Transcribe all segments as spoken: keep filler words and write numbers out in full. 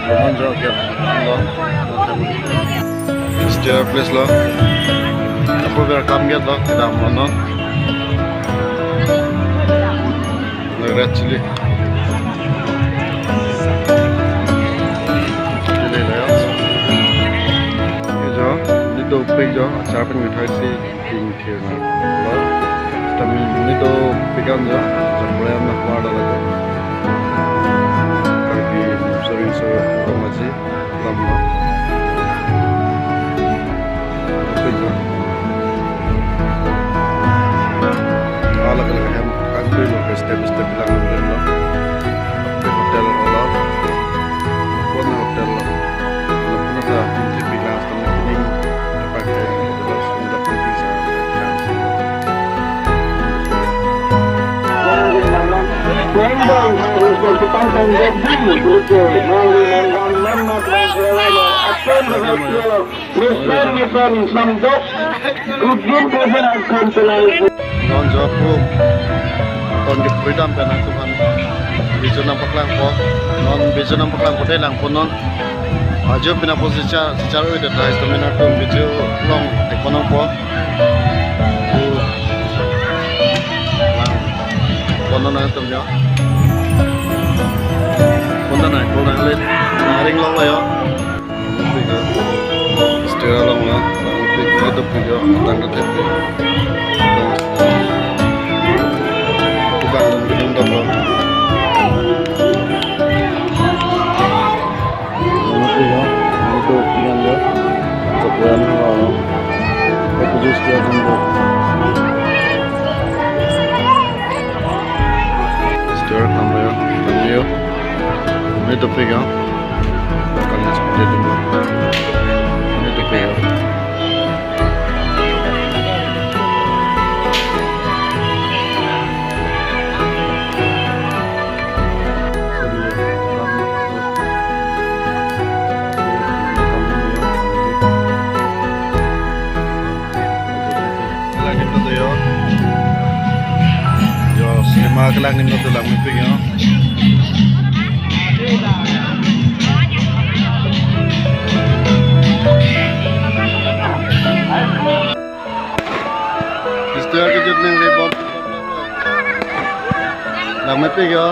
Non jo gate lo. Stair place lo. Apo welcome gate lo. Kedam lo non. Red chilli. Chilli lo ya. Ke jo, neli dopik jo, achar pen mithai si. King Thirna. Lo, sitame neli dopik an jo, Japrayam na war dala jo. Karbi Rinso Rinso Rong Aji, lam lo. Dopik jo. Alak alak hem, kan tu lo, step step lang lo. Hotel lo. Kona hotel lo. Kona sa, pinti pilang. Non jo pu ton ke freedom pen nangtum aphan video nangpaklangpo. Non video nangpaklangpo te langpo non. Ajo pina po si char, si char oi de trai sitame nangtum video long te kono po. Langpo non nangtum jo. Kono na ko nang le naring long lo jo. Stair along lo, neli dopik jo, tang ke tepi. Tukang dong gedung dong lo. Neli dopik jo, neli dopik jo. Japrayam lo. Aku jus dia dong lo. Stair tang lo jo, tang jo. Neli dopik jo. Kami seperti itu, Bu. Ini tuh, Bu. Langin to yo. Yo, cinema ke langin to langmepik yo. Mister kejut nang rebom. Langmepik yo.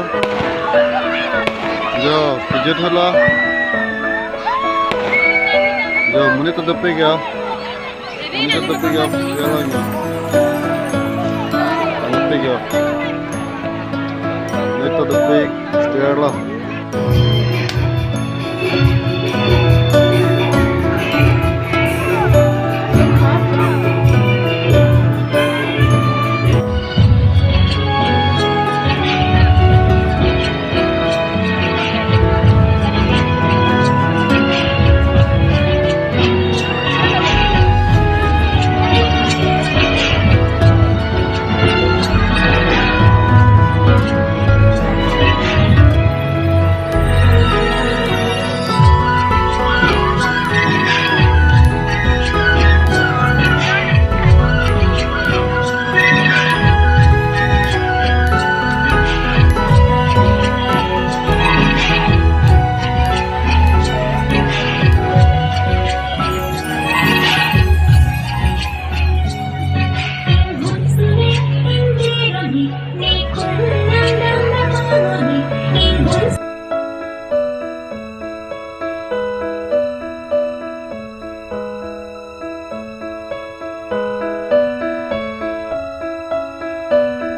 Yo, kejut hala. Yo, monit to dopik yo. Monit to dopik yo, stair lo yo. Langmepik yo. Monit to dopik, stair lo.